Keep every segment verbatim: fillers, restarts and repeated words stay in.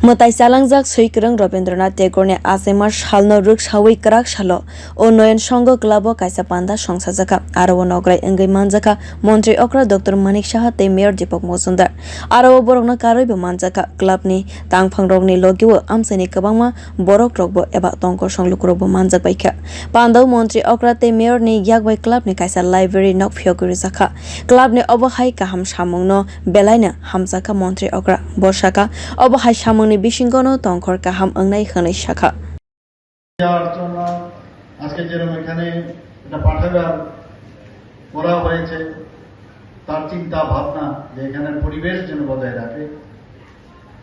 Mwtai chalangjak swikwrwng Rabindranath Tagore ni achaima salno rwksawi kwrak salo o Noyon Songho club o kaisa panda songsajakha. Aro o nograi wngwi manjakha Montri okra Doctor Manik Saha tei Mayor Deepak Mojumdar. Aro o borokno karwi bo manjakha club ni tangphang rokni logi o amchaini kwbangma borok rokbo eba tongkosong lukurokbo manjak baikha. Pandao Montri okra tei Mayor ni yak bai club ni kaisa library nok phiyogwi rwjakha. Club ni obo hai kaham samungno belaino hamjakha Montri okra. Bo sakha, obo hai samungni bisingono tongkhor kaham wngnai hwnwi sakha. যাওয়ার জন্য আজকে যেরকম এখানে একটা পাঠাগার করা হয়েছে, তার চিন্তা ভাবনা যে এখানের পরিবেশ যেন বজায় রাখে।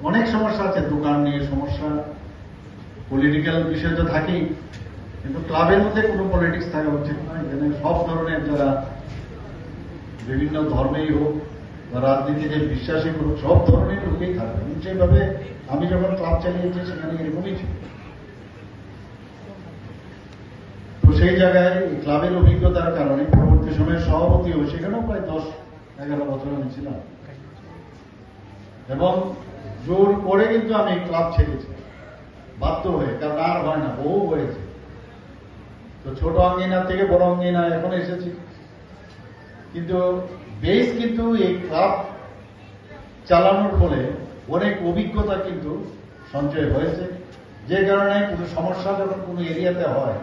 অনেক সমস্যা আছে, দোকান নিয়ে সমস্যা, পলিটিক্যাল বিষয় তো থাকেই, কিন্তু ক্লাবের মধ্যে কোনো পলিটিক্স থাকা উচিত নয়। এখানে সব ধরনের, যারা বিভিন্ন ধর্মেই হোক বা রাজনীতিতে বিশ্বাসী হোক, সব ধরনের লোকেই থাকবে। এবং সেইভাবে আমি যখন ক্লাব চালিয়েছি, সেখানে এরকমই ছিল। তো সেই জায়গায় এই ক্লাবের অভিজ্ঞতার কারণে পরবর্তী সময়ে সভাপতি হয়ে সেখানেও প্রায় দশ এগারো বছর আমি ছিলাম, এবং জোর করে কিন্তু আমি ক্লাব ছেড়েছি, বাধ্য হয়ে, কারণ আর হয় না, বহু হয়েছে। তো ছোট আঙ্গিনা থেকে বড় আঙ্গিনা এখন এসেছি, কিন্তু বেস কিন্তু এই ক্লাব চালানোর ফলে অনেক অভিজ্ঞতা কিন্তু সঞ্চয় হয়েছে, যে কারণে কোনো সমস্যা যখন কোনো এরিয়াতে হয়,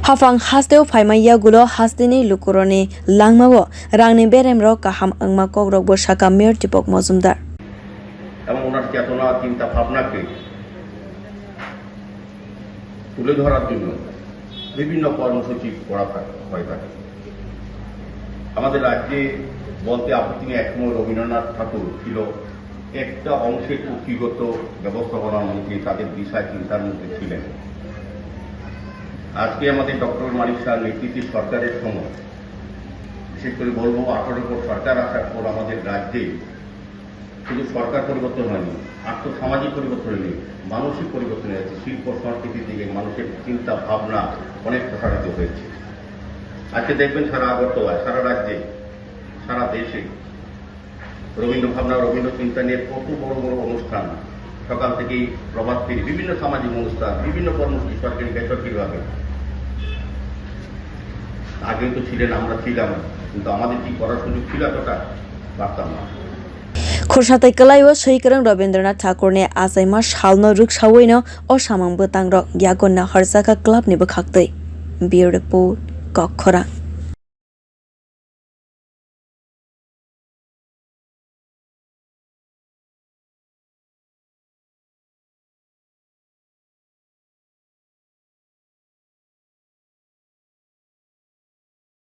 Haphang hasteo phaima yagulo hasteni lukurokni langmao rangni beremrok kaham wngma kokrokbo sakha Mayor Deepak Mojumdar. এবং ওনার চেতনা, চিন্তা ভাবনাকে তুলে ধরার জন্য বিভিন্ন কর্মসূচি করা থাক-, হয়ে থাকে। আমাদের রাজ্যে বলতে আপত্তি নেই, একসময় রবীন্দ্রনাথ ঠাকুর ছিল একটা অংশের পুঁথিগত ব্যবস্থাপনার মধ্যে, তাদের দিশা চিন্তার মধ্যে ছিলেন। আজকে আমাদের ডক্টর মানিক সাহার নেতৃত্বে সরকারের সময়, বিশেষ করে বলবো আঠারো পর সরকার আসার পর আমাদের রাজ্যে শুধু সরকার পরিবর্তন হয়নি, আর্থ সামাজিক পরিবর্তন হয়নি, মানসিক পরিবর্তন হয়েছে। শিল্প সংস্কৃতি থেকে মানুষের চিন্তা ভাবনা অনেক প্রসারিত হয়েছে। আজকে দেখবেন সারা আগরতলায়, সারা রাজ্যে, সারা দেশে রবীন্দ্র ভাবনা, রবীন্দ্র চিন্তা নিয়ে কত বড় বড় অনুষ্ঠান, সকাল থেকেই প্রভাত ফেরি, বিভিন্ন সামাজিক অনুষ্ঠান, বিভিন্ন কর্মসূচি সরকারি বেসরকারিভাবে। আগেও তো ছিলেন, আমরা ছিলাম, কিন্তু আমাদের কি করার সুযোগ ছিল এতটা? পারতাম না। Khursa tei kwlaio swikwrwng Rabindranath Thakurni achaima salno rwksawino o samung bwtangrok yago naharjakha clubni bwkhaktwi. Bureau Report, Kokkhorang.